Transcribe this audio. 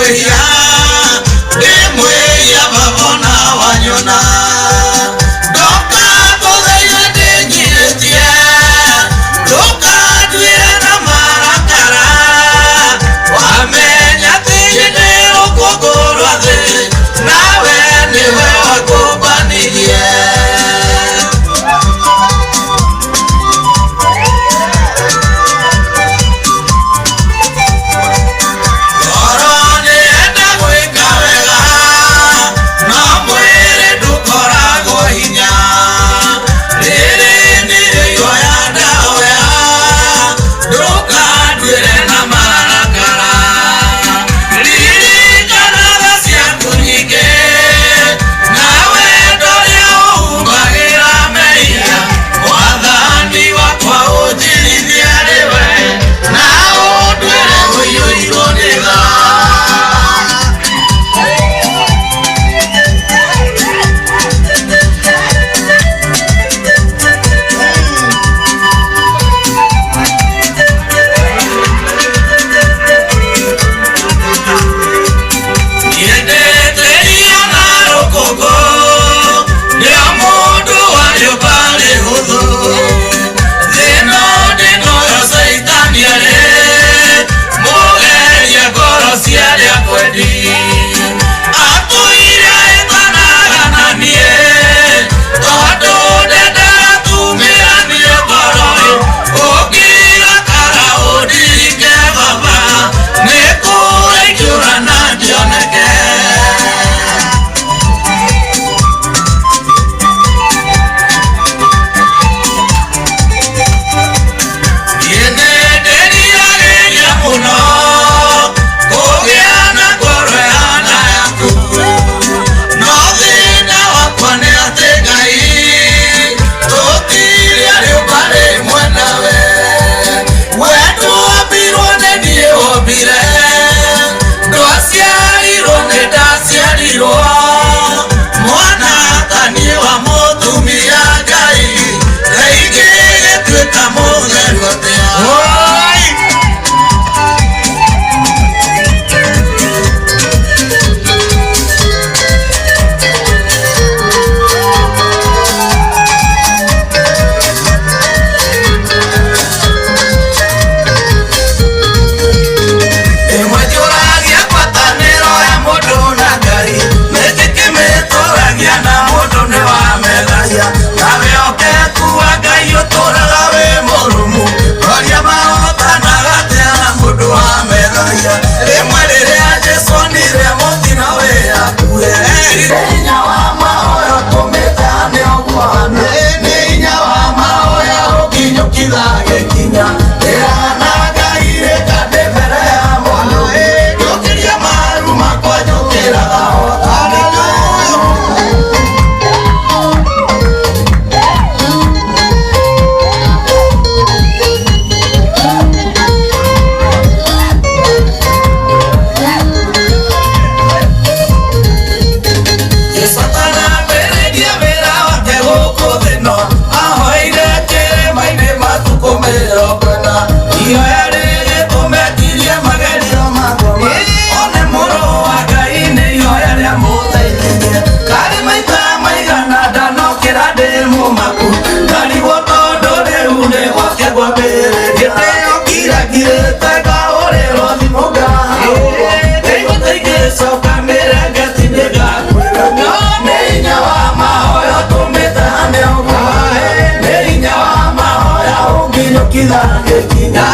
Mwĩhia, ndĩ mwĩhia baba ona wanyona. Ndoka ngũthaithe ndĩnyihĩtie, ndũkanduĩre na marakara. Wamenya atĩ niĩ ndĩ rũkũngũ rwa thĩ, nawe nĩwe wakũmbanirie. Ngoro nĩyenda gwĩka wega, no mwĩrĩ ndũkoragwo hinya. Rĩrĩ nĩrĩo ihoya ndahoya, ndũkanduĩre na marakara. Ririkana tha ciaku nyingĩ, na wendo ũrĩa ũhumbagĩra mehia. Mwathani wakwa ũnjirithie arĩ we, na ũnduĩre ũiyũirwo nĩ tha. Nyendete irio na rũkũngũ, nĩo mũndũ wa rĩũmba rĩhũthũ. Thĩ ĩno ndĩnoyo caitani arĩ, mũgeria ngoro cia arĩa akwendi. Atũire ahĩtanaga na niĩ, tondũ ndendaga tumĩranie ngoro. Ũngĩrakara ũndirike baba, nĩ kũra ingĩũra na ndioneke. Niĩ nĩndĩriragĩria mũno kũgĩa na ngoro ĩhana yaku, no thĩna wakwa nĩ atĩ Ngai tũtirĩ rĩũmba rĩmwe nawe. We ndwombirwo nĩ niĩ wombire, ndwaciarirwo nĩ ndaciarirwo. Mwana ta niĩ wa mũtumia Ngai, kaingĩ gĩtuĩka mũtheru atĩa. Oi! Ĩmwe njũragia ngwatanĩro ya mũndũ na Ngai, nĩkĩ kĩmĩtũragia na mũndũ nĩ wametharia. Na wĩhokeku wa Ngai ũtũraga wĩ mũrũmu, roria mahotanaga atĩa na mũndũ wa metharia. Rĩmwe rĩrĩa Jesũ onire mũtino wĩ hakuhĩ, erire hinya wa mahoya ũtũmĩte ane ũguo ahana. Nĩ hinya wa mahoya ũkinyũkitha gĩkinya, ndĩrana Ngai rĩka ndĩ mbere ya mũndũ. Njũkĩria maru makwa njũkĩraga hotani. Jesũ atanambĩrĩria wĩra wake gũkũ thĩ ĩno, ahoeire kĩrĩma-inĩ matukũ 40. Ihoya rĩrĩtũmetirie magerio makwa, one mũrũ wa Ngai nĩ ihoya rĩamũteithirie. Karĩ maita maigana ndanokĩra ndĩ mũmaku, ndarigwo tondũ rĩu nĩ gwake ngwambĩrĩria. Hĩndĩ ĩyo ngirakirĩte ngahũrĩrwo thimũ ngahũrwo, ndaiguĩte ingĩcoka mĩrengeti nĩngakwĩra. No nĩ hinya wa mahoya ũtũmĩte hane ũguo, nĩ hinya wa mahoya ũnginyũkitha gĩkinya.